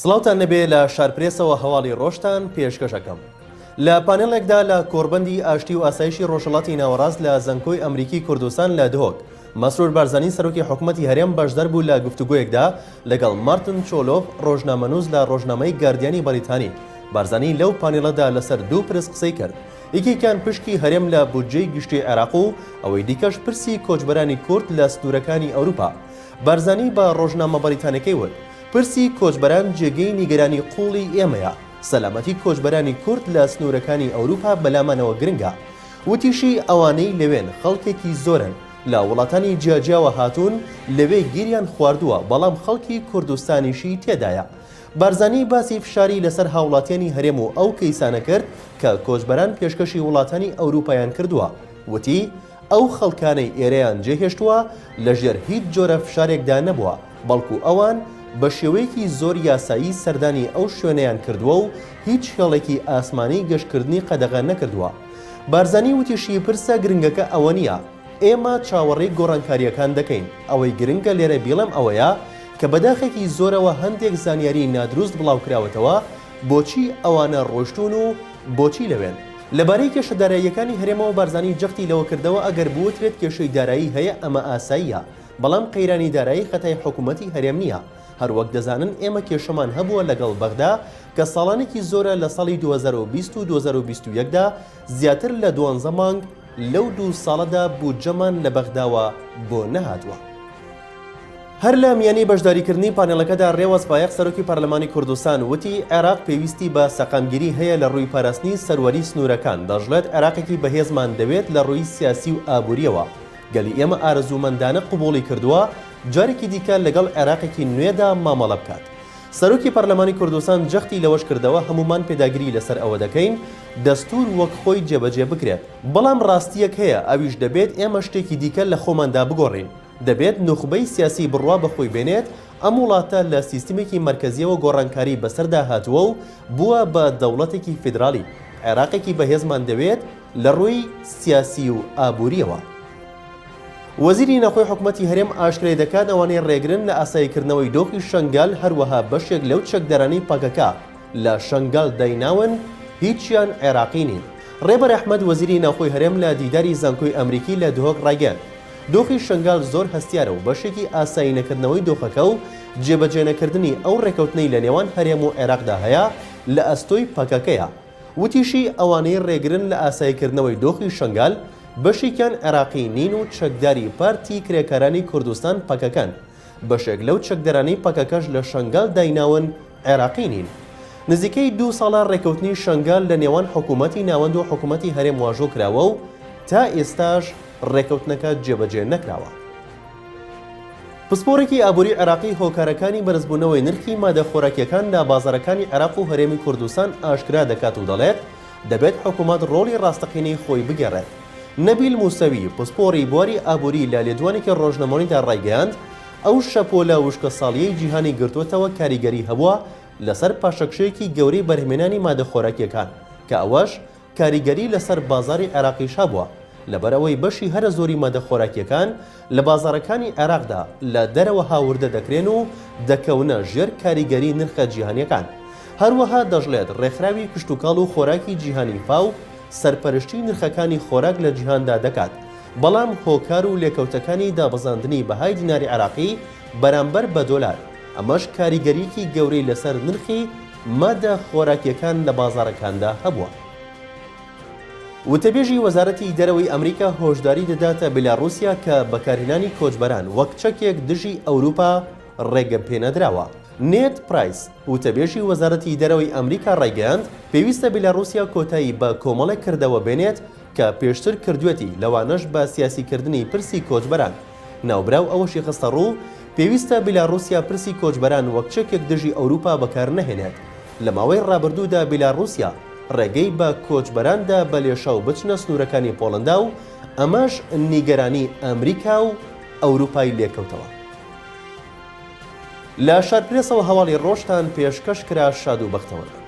سڵاوتان لێبێ لە شارپرێسەوە هەواڵی ڕۆژتان پێشکەش ئەکەم. لە پانێڵێکدا لە کۆڕبەندی ئاشتی و ئاسایشی ڕۆژهەڵاتی ناوەڕاست لە زانکۆی ئەمریکی کوردستان لە دهۆک، مەسرور بارزانی سەرۆکی حکومەتی هەرێم بەشدار بوو لە گفتوگۆیەکدا لەگەڵ مارتن چۆلۆف ڕۆژنامەنووس لە ڕۆژنامەی گاردیانی بەریتانی. بارزانی لەو پانێڵەدا لەسەر دوو پرس قسەی کرد، یەکێکیان پشکی هەرێم لە بودجەی گشتی عێراق و ئەوەی دیکەش پرسی کۆچبەرانی کورد لە سنوورەکانی ئەوروپا. بارزانی بە ڕۆژنامە بەریتانیەکەی وت، پرسی کۆچبەران جێگەی نیگەرانی قووڵی ئێمەیە، سەلامەتی کۆچبەرانی کورد لە سنوورەکانی ئەوروپا بەلامانەوە گرنگە. وتیشی، ئەوانەی لەوێن خەڵکێکی زۆرن، لە وڵاتانی جیاجیاوە هاتوون، لەوێ گیریان خواردووە، بەڵام خەڵکی کوردستانیشی تێدایە. بارزانی باسی فشاری لەسەر هاوڵاتیانی هەرێم و ئەو کەیسانە کرد کە کۆچبەران پێشکەشی وڵاتانی ئەوروپایان کردووە، وتی، ئەو خەڵکانەی ئێرەیان جێهێشتووە لەژێر هیچ جۆرە فشارێکدا نەبووە، بەڵکو ئەوان بە شێوەیەکی زۆر یاسایی سەردانی ئەو شوێنەیان کردووە و هیچ هێڵێکی ئاسمانی گەشتکردنی قەدەغە نەکردووە. بارزانی وتیشی پرسە گرنگەکە ئەوە نییە ئێمە چاوەڕێی گۆڕانکارییەکان دەکەین، ئەوەی گرنگە لێرە بیڵێم ئەوەیە کە بەداخێکی زۆرەوە هەندێک زانیاری نادروست بڵاوکراوەتەوە بۆچی ئەوانە ڕۆیشتوون و بۆچی لەوێن. لەبارەی کێشە داراییەکانی هەرێمەوە بارزانی جەختی لەوە کردەوە ئەگەر بوترێت کێشەی دارایی هەیە ئەمە ئاساییە، بەڵام قەیرانی دارایی خەتای حکومەتی هەرێم نییە، هەروەک دەزانن ئێمە کێشەمان هەبووە لەگەڵ بەغدا کە ساڵانێکی زۆرە لە ساڵی 2020 و 2021 دا زیاتر لە دوانزە مانگ لەو دوو ساڵەدا بودجەمان لە بەغداوە بۆ نەهاتووە. هەر لە میانی بەشداریکردنی پانێڵەکەدا رێواز فایەق سەرۆکی پەرلەمانی کوردستان وتی، عێراق پێویستی بە سەقامگیری هەیە لە رووی پاراستنی سەروەری سنوورەکان، دەشڵێت عێراقێکی بەهێزمان دەوێت لە رووی سیاسی و ئابوورییەوە، گەلی ئێمە ئارەزوومەندانە قبوڵی کردووە جارێکی دیکە لەگەڵ عێراقێکی نوێدا مامەڵە بکات. سەرۆکی پەرلەمانی کوردستان جەختی لەوەش کردەوە، هەموومان پێداگری لەسەر ئەوە دەکەین دەستوور وەک خۆی جێبەجێ بکرێت، بەڵام ڕاستییەک هەیە ئەویش دەبێت ئێمە شتێکی دیکە لە خۆماندا بگۆڕین، دەبێت نوخبەی سیاسی بڕوا بە خۆی بێنێت، ئەم وڵاتە لە سیستمێکی مەرکەزییەوە گۆڕانکاری بەسەردا هاتووە و بووە بە دەوڵەتێکی فیدراڵی، عێراقێکی بەهێزمان دەوێت لە ڕووی سیاسی و ئابوورییەوە. وەزیری ناوخۆی حکومەتی هەرێم ئاشکرای دەکات، ئەوانەی ڕێگرن لە ئاساییکردنەوەی دۆخی شەنگال، هەروەها بەشێک لەو چەکدارانەی پەکەکە لە شەنگال دایناون، هیچیان عێراقی نین. ڕێبەر ئەحمەد وەزیری ناوخۆی هەرێم لە دیداری زانکۆی ئەمریکی لە دهۆک ڕایگەیاند، دۆخی شەنگال زۆر هەستیارە و بەشێکی ئاسایینەکردنەوەی دۆخەکە و جێبەجێنەکردنی ئەو ڕێکەوتنەی لە نێوان هەرێم و عێراقدا هەیە لە ئەستۆی پەکەکەیە. وتیشی، ئەوانەی ڕێگرن لە ئاساییکردنەوەی دۆخی شەنگال، بەشێکیان عێراقی نین و چەکداری پارتی کرێکارانی کوردستان پەکەکەن، بەشێک لەو چەکدارانەی پەکەکەش لە شەنگال دایناون عێراقی نین. نزیکەی دوو ساڵە ڕێکەوتنی شەنگال لە نێوان حکوومەتی ناوەند و حکوومەتی هەرێم واژۆ کراوە و تا ئێستاش ڕێکەوتنەکە جێبەجێ نەکراوە. پسپۆڕێکی ئابووری عێراقی هۆکارەکانی بەرزبوونەوەی نرخی مادە خۆراکییەکان لە بازاڕەکانی عێراق و هەرێمی کوردستان ئاشکرا دەکات و دەڵێت، دەبێت حکومەت ڕۆڵی ڕاستەقینەی خۆی بگێڕێت. نەبیل موسەوی، پسپۆڕی بواری ئابووری لە لێدوانێکی ڕۆژنامەوانیدا ڕایگەیاند، ئەو شەپۆلە وشکەساڵییەی جیهانی گرتووەتەوە کاریگەری هەبووە لەسەر پاشەکشەیەکی گەورەی بەرهەمهێنانی مادە خۆراکییەکان، کە ئەوەش کاریگەری لەسەر بازاڕی عێراقیش هەبووە، لەبەرئەوەی بەشی هەرە زۆری مادە خۆراکییەکان لە بازاڕەکانی عێراقدا لە دەرەوە هاوردە دەکرێن و دەکەونە ژێر کاریگەری نرخە جیهانییەکان. هەروەها دەشڵێت، ڕێکخراوی کشتوکاڵ و خۆراکی جیهانی فاو سەرپەرشتی نرخەکانی خۆراک لە جیهاندا دەکات، بەڵام هۆکار و لێکەوتەکانی دابەزاندنی بەهای دیناری عێراقی بەرامبەر بە دۆلار، ئەمەش کاریگەریی گەورەی لەسەر نرخی مادە خۆراکییەکان لە بازاڕەکاندا هەبووە. وتەبێژی وەزارەتی دەرەوەی ئەمریکا هۆشداری دەداتە بیلاڕوسیا کە بەکارهێنانی کۆچبەران وەک چەکێک دژی ئەوروپا ڕێگەپێنەدراوە. نێد پرایس، وتەبێژی وەزارەتی دەرەوەی ئەمریکا ڕایگەیاند، پێویستە بیلاڕوسیا کۆتایی بە کۆمەڵێک کردەوە بێنێت کە پێشتر کردوێتی، لەوانەش بە سیاسیکردنی پرسی کۆچبەران. ناوبراو ئەوەشی خستەڕوو، پێویستە بیلاڕوسیا پرسی کۆچبەران وەک چەکێک دژی ئەوروپا بەکارنەهێنێت. لە ماوەی ڕابردوودا بیلاڕوسیا ڕێگەی بە کۆچبەران دا بە لێشاو بچنە سنوورەکانی پۆڵەندا و ئەمەش نیگەرانی ئەمریکا و ئەوروپای لێکەوتەوە. لە شارپرێسەوە هەواڵی ڕۆژتان پێشکەش کرا شاد و بەختەوەر بن.